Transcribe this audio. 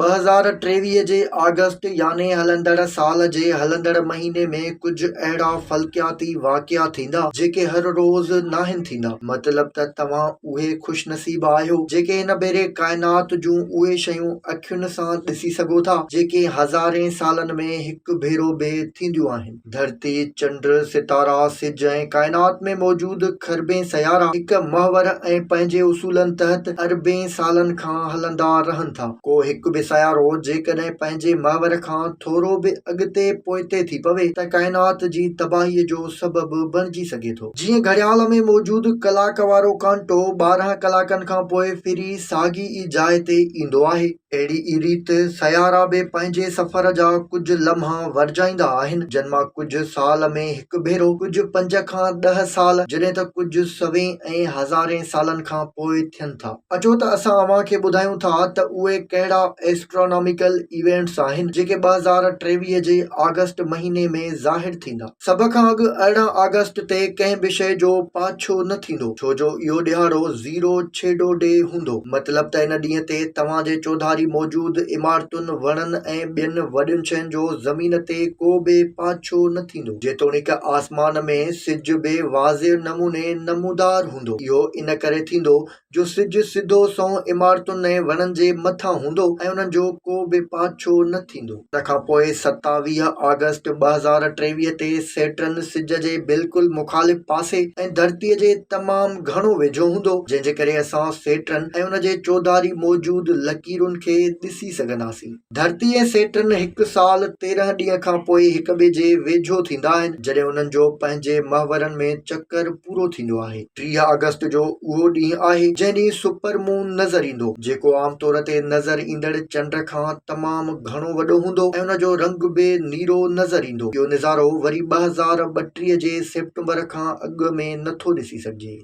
2023 جي آگسٽ يعني هلندڙ سال جي هلندڙ مهيني ۾ ڪجهه اهڙا فلڪياتي واقعا ٿيندا جيڪي هر روز ناهن ٿيندا. مطلب ته توهان اهي خوشنصيب آهيو جيڪي هن ڀيري ڪائنات جون اهي شيون اکين سان ڏسي سگهو ٿا جيڪي هزارين سالن ۾ هڪ ڀيرو به ٿينديون آهن. ڌرتي، چنڊ، ستارا، سج ۽ ڪائنات ۾ موجود کربين سيارا هڪ محور ۽ پنهنجي اصولن تحت اربين سالن کان هلندا رهن ٿا. ڪو هڪ به سيارو جيڪڏهن پنهنجي محور کان ٿورو به اڳتي پوئتي ٿي پوي ته ڪائنات جي تباهي جو سبب بڻجي سگهي ٿو. جيئن گهڙيال ۾ موجود ڪلاڪ وارو ڪانٽو 12 ڪلاڪن کان پوء ڦري ساڳي ئي جاء تي ايندو آهي. اهڙي ئي ريت سيارا به پنهنجي سفر جا ڪجهه لمحا ورجائيندا آهن، جن مان ڪجهه سال ۾ هڪ ڀيرو، ڪجهه پنج کان ڏهه سال، جڏهن ته ڪجهه سوين ۽ هزارين سالن کان پوء ٿين ٿا. اچو ته اسان اوهان کي ٻڌايون ٿا ته اهي ڪهڙا ايسٽراناميڪل ايونٽس آهن، جيڪي 2023 جي آگسٽ مهيني ۾ ظاهر ٿيندا. سڀ کان اڳ 18 آگسٽ تي ڪنهن به شيء جو پاڇو نه ٿيندو، ڇو جو اهو ڏهاڙو زيرو ڇيڊو ڊي هوندو. مطلب ته ان ڏينهن تي توهان جي چوڌاري موجود عمارتن، وڻن ۽ ٻين وڏين شين جو زمين تي ڪو به پاڇو نه ٿيندو. جيتوڻيڪ آسمان ۾ سج به واضح نموني نمودار هوندو. اهو ان ڪري ٿيندو جو سج سڌو سنئون عمارتن ۽ وڻن جي مٿان هوندو ۽ انهن جو ڪو به پاڇو نه ٿيندو. ان کان پوء 27 آگسٽ 2023 تي سيٽرن سج جي بلڪل مخالف پاسي ۽ ڌرتيء جي تمام گهڻو ويجهو هوندو، جنهن جي ڪري اسان سيٽرن ۽ ان جي چوڌاري موجود لڪيرن کي ڏسي سگهنداسين. ڌرتي ۽ سيٽرن هڪ سال 13 ڏينهن کان پوء هڪ ٻئي جي ويجهو ٿيندا آهن، جڏهن انهن جو پنهنجي محورن ۾ چڪر پورو ٿيندو آهي. 30 آگسٽ جو اهو ڏينهن آهي، جنهن ڏينهن سپر مون نظر ايندو، جيڪو عام طور تي نظر ايندڙ چنڊ کان تمام گهڻو وڏو هوندو ۽ ان جو رنگ به نيرو نظر ايندو. اهو نظارو وري 2032 جي سيپٽمبر کان اڳ ۾ نٿو ڏسي سگهجي.